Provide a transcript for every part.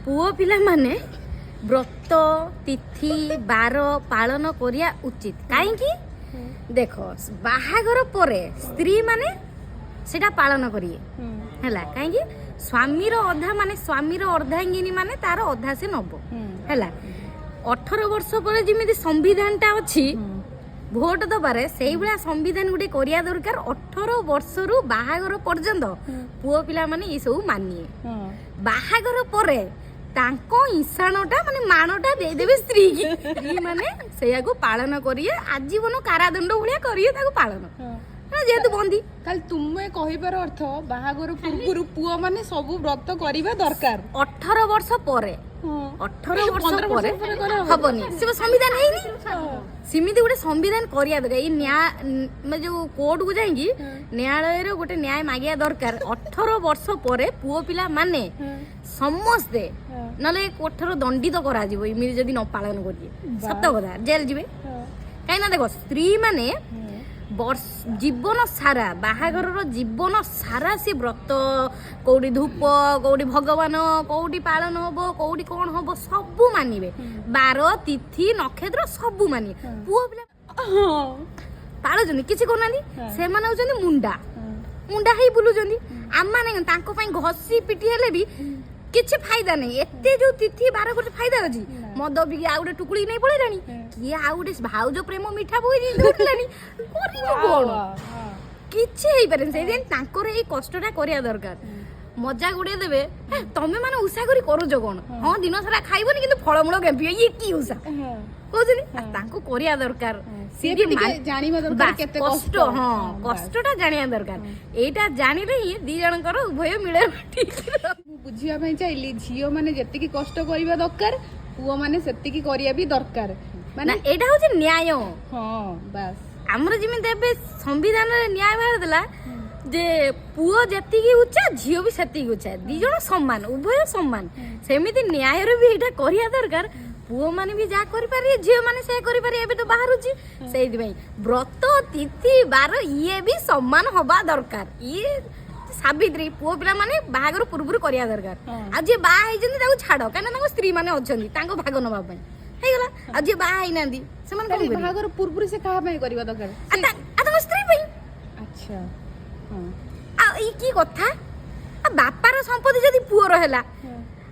ପୁଅ ପିଲାମାନେ ବ୍ରତ, ତିଥି, ବାର ପାଳନ କରିବା ଉଚିତ। କାହିଁକି ଦେଖ, ବାହାଘର ପରେ ସ୍ତ୍ରୀ ମାନେ ସେଟା ପାଳନ କରିବେ ହେଲା। କାହିଁକି ସ୍ୱାମୀର ଅଧା, ମାନେ ସ୍ୱାମୀର ଅର୍ଦ୍ଧାଙ୍ଗିନୀ, ମାନେ ତାର ଅଧା ସେ ନବ ହେଲା। 18 ବର୍ଷ ପରେ ଯେମିତି ସମ୍ବିଧାନଟା ଅଛି ଭୋଟ ଦବାରେ, ସେଇଭଳିଆ ସମ୍ବିଧାନ ଗୋଟେ କରିବା ଦରକାର। 18 ବର୍ଷରୁ ବାହାଘର ପର୍ଯ୍ୟନ୍ତ ପୁଅ ପିଲାମାନେ ଏସବୁ ମାନିବେ। ବାହାଘର ପରେ ତାଙ୍କ ଇଶାଣଟା, ମାନେ ମାଣଟା ଦେଇଦେବେ ସ୍ତ୍ରୀ କି। ସ୍ତ୍ରୀ ମାନେ ସେଇଆକୁ ପାଳନ କରିବେ, ଆଜୀବନ କାରାଦଣ୍ଡ ଭଳିଆ କରିବେ ତାକୁ ପାଳନ ନା, ଯେହେତୁ ବନ୍ଦୀ। ଖାଲି ତୁମେ କହିବାର ଅର୍ଥ, ବାହାଘର ପୂର୍ବରୁ ପୁଅ ମାନେ ସବୁ ବ୍ରତ କରିବା ଦରକାର। 18 ବର୍ଷ ପରେ। 18 ବର୍ଷ 15 ବର୍ଷ ପରେ ପରେ କଲେ ହବ? ହବନି, ସେ ବା ସମ୍ବିଧାନ ହେଇନି। ସେମିତି ଗୋଟେ ସମ୍ବିଧାନ କରିବା ଦରକାର। ଏଇ ନ୍ୟାୟ ମାନେ ଯୋଉ କୋର୍ଟକୁ ଯାଇକି ନ୍ୟାୟାଳୟରେ ଗୋଟେ ନ୍ୟାୟ ମାଗିବା ଦରକାର, 18 ବର୍ଷ ପରେ ପୁଅ ପିଲା ମାନେ ସମସ୍ତେ, ନହେଲେ କୋଠର ଦଣ୍ଡିତ କରାଯିବ ଏମିତି ଯଦି ନ ପାଳନ କରିବେ। ସତ କଥା, ଜେଲ ଯିବେ। କାହିଁକି ନା ଦେଖ, ସ୍ତ୍ରୀ ମାନେ ବର୍ଷ ଜୀବନ ସାରା, ବାହାଘରର ଜୀବନ ସାରା ସେ ବ୍ରତ, କୋଉଠି ଧୂପ, କୋଉଠି ଭଗବାନ, କୋଉଠି ପାଳନ ହବ, କୋଉଠି କଣ ହବ, ସବୁ ମାନିବେ। ବାର, ତିଥି, ନକ୍ଷତ୍ର ସବୁ ମାନିବେ। ପୁଅ ପିଲା ପାଳୁଛନ୍ତି, କିଛି କରୁନାହାନ୍ତି। ସେମାନେ ହଉଛନ୍ତି ମୁଣ୍ଡା ମୁଣ୍ଡା ହେଇ ବୁଲୁଛନ୍ତି। ଆମମାନେ କଣ ତାଙ୍କ ପାଇଁ ଘଷି ପିଟି ହେଲେ ବି କିଛି ଫାଇଦା ନାହିଁ। ଏତେ ଯୋଉ ତିଥି ବାର କରୁଛି, ଫାଇଦା ଅଛି? ମଦ ପିଇକି ଆଉ ଗୋଟେ ଟୁକୁଳି ନେଇ ପଳେଇଲାଣି, କିଏ ଆଉ ଗୋଟେ ଭାଉଜ ପ୍ରେମ ମିଠା ପକେଇ ଦଉଠିଲାଣି। କରିବୁ କଣ? କିଛି ହେଇପାରେନି। ସେଇଥିପାଇଁ ତାଙ୍କର ଏଇ କଷ୍ଟଟା କରିବା ଦରକାର। ମଜା ଗୁଡେଇ ଦେବେ, "ହେ, ତମେ ମାନେ ଉଷା କରି କରୁଛ କଣ? ହଁ, ଦିନ ସାରା ଖାଇବନି କିନ୍ତୁ ଫଳମୂଳ ଗେମ୍ପିବ, ଇଏ କି ଉଷା?" କହୁଛନ୍ତି। ଆଉ ତାଙ୍କୁ କରିବା ଦରକାର। ସିଏ ବି ଟିକେ ଜାଣିବା ଦରକାର ବାସ୍, କେତେ କଷ୍ଟ। କଷ୍ଟ। ହଁ, କଷ୍ଟଟା ଜାଣିବା ଦରକାର। ଏଇଟା ଜାଣିଲେ ହିଁ ଦି ଜଣଙ୍କର ଉଭୟ ମିଳନ ଠିକ ରହିବ। ମୁଁ ବୁଝିବା ପାଇଁ ଚାହିଁଲି, ଝିଅ ମାନେ ଯେତିକି କଷ୍ଟ କରିବା ଦରକାର, ପୁଅ ମାନେ ସେତିକି କରିବା ବି ଦରକାର। ମାନେ ନା, ଏଇଟା ହଉଛି ନ୍ୟାୟ। ହଁ, ବାସ୍। ଆମର ଯେମିତି ଏବେ ସମ୍ବିଧାନରେ ନ୍ୟାୟ ବାହାରିଥିଲା ଯେ ପୁଅ ଯେତିକି ଉଚ୍ଚା, ଝିଅ ବି ସେତିକି ଉଚ୍ଚା, ଦି ଜଣ ସମାନ, ଉଭୟ ସମାନ, ସେମିତି ନ୍ୟାୟରେ ବି ଏଇଟା କରିବା ଦରକାର। ପୁଅ ମାନେ ବି ଯାହା କରିପାରିବେ, ଝିଅ ମାନେ ସେୟା କରିପାରିବେ। ଏବେ ତ ବାହାରୁଛି। ସେଇଥିପାଇଁ ବ୍ରତ, ତିଥି, ବାର ଇଏ ବି ସମାନ ହବା ଦରକାର। ଇଏ ସାବିତ୍ରୀ ପୁଅ ପିଲାମାନେ ବାହାଘର ପୂର୍ବରୁ କରିବା ଦରକାର। ଆଉ ଯିଏ ବାହା ହେଇଛନ୍ତି ତାକୁ ଛାଡ, କାହିଁକିନା ତାଙ୍କ ସ୍ତ୍ରୀ ମାନେ ଅଛନ୍ତି ତାଙ୍କ ଭାଗ ନବା ପାଇଁ, ହେଇଗଲା। ଆଉ ଯିଏ ବାହା ହେଇନାହାନ୍ତି ସେମାନେ କଣ ତାହେଲେ କରିବେ? ବାହାଘର ପୂର୍ବରୁ ସେ କାହା ପାଇଁ କରିବା ଦରକାର? ଆଉ ତାଙ୍କ ସ୍ତ୍ରୀ ପାଇଁ। ଆଚ୍ଛା, ହଁ। ଆଉ ଏଇ କି କଥା? ଆଉ ବାପାର ସମ୍ପତ୍ତି ଯଦି ପୁଅର ହେଲା,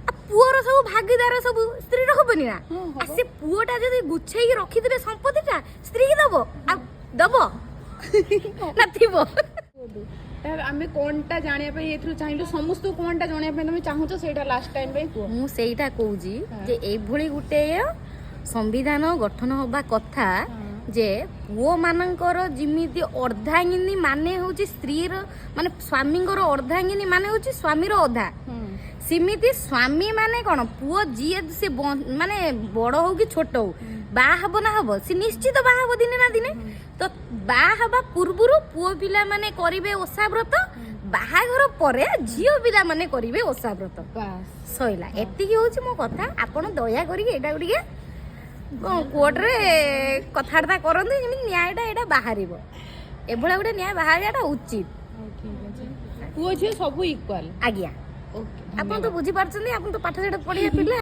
ଆଉ ପୁଅର ସବୁ ଭାଗିଦାର ସବୁ ସ୍ତ୍ରୀର ହବନି ନା? ହଁ, ହବ। ଆଉ ସେ ପୁଅଟା ଯଦି ଗୁଛେଇକି ରଖିଥିଲେ ସମ୍ପତ୍ତିଟା ସ୍ତ୍ରୀ କି ଦବ, ଆଉ ଦବ ନା ଥିବ? କୁହନ୍ତୁ। ତାହେଲେ ଆମେ କଣଟା ଜାଣିବା ପାଇଁ ଏଥିରୁ ଚାହିଁଲୁ? ସମସ୍ତଙ୍କୁ କଣଟା ଜଣେଇବା ପାଇଁ ତମେ ଚାହୁଁଛ, ସେଇଟା ଲାଷ୍ଟ ଟାଇମ ପାଇଁ କୁହ। ମୁଁ ସେଇଟା କହୁଛି ଯେ ଏଇଭଳି ଗୋଟେ ସମ୍ବିଧାନ ଗଠନ ହବା କଥା ଯେ ପୁଅ ମାନଙ୍କର ଯେମିତି ଅର୍ଦ୍ଧାଙ୍ଗିନୀ ମାନେ ହଉଛି ସ୍ତ୍ରୀର, ମାନେ ସ୍ୱାମୀଙ୍କର ଅର୍ଦ୍ଧାଙ୍ଗିନୀ ମାନେ ହଉଛି ସ୍ୱାମୀର ଅଧା, ସେମିତି ସ୍ୱାମୀ ମାନେ କଣ, ପୁଅ ଯିଏ ସେ ମାନେ ବଡ ହଉ କି ଛୋଟ ହଉ, ବାହା ହବ ନା ହବ? ସେ ନିଶ୍ଚିତ ବାହା ହବ ଦିନେ ନା ଦିନେ। ତ ବାହା ହବା ପୂର୍ବରୁ ପୁଅ ପିଲାମାନେ କରିବେ ଓଷା ବ୍ରତ, ବାହାଘର ପରେ ଝିଅ ପିଲାମାନେ କରିବେ ଓଷା ବ୍ରତ। ବାସ୍। ସଇଲା, ଏତିକି ହଉଛି ମୋ କଥା। ଆପଣ ଦୟା କରିକି ଏଇଟାକୁ ଟିକେ କୋର୍ଟରେ କଥାବାର୍ତ୍ତା କରନ୍ତୁ, ଯେମିତି ନ୍ୟାୟଟା ଏଇଟା ବାହାରିବ। ଏଭଳିଆ ଗୋଟେ ନ୍ୟାୟ ବାହାରିବାଟା ଉଚିତ। ହଉ, ଠିକ ଅଛି। ପୁଅ ଝିଅ ସବୁ ଇକ୍ୱାଲ। ଆଜ୍ଞା। ଓକେ। ଆପଣ ତ ବୁଝିପାରୁଛନ୍ତି, ଆପଣ ତ ପାଠ ସାଠ ପଢିବା ପିଲା।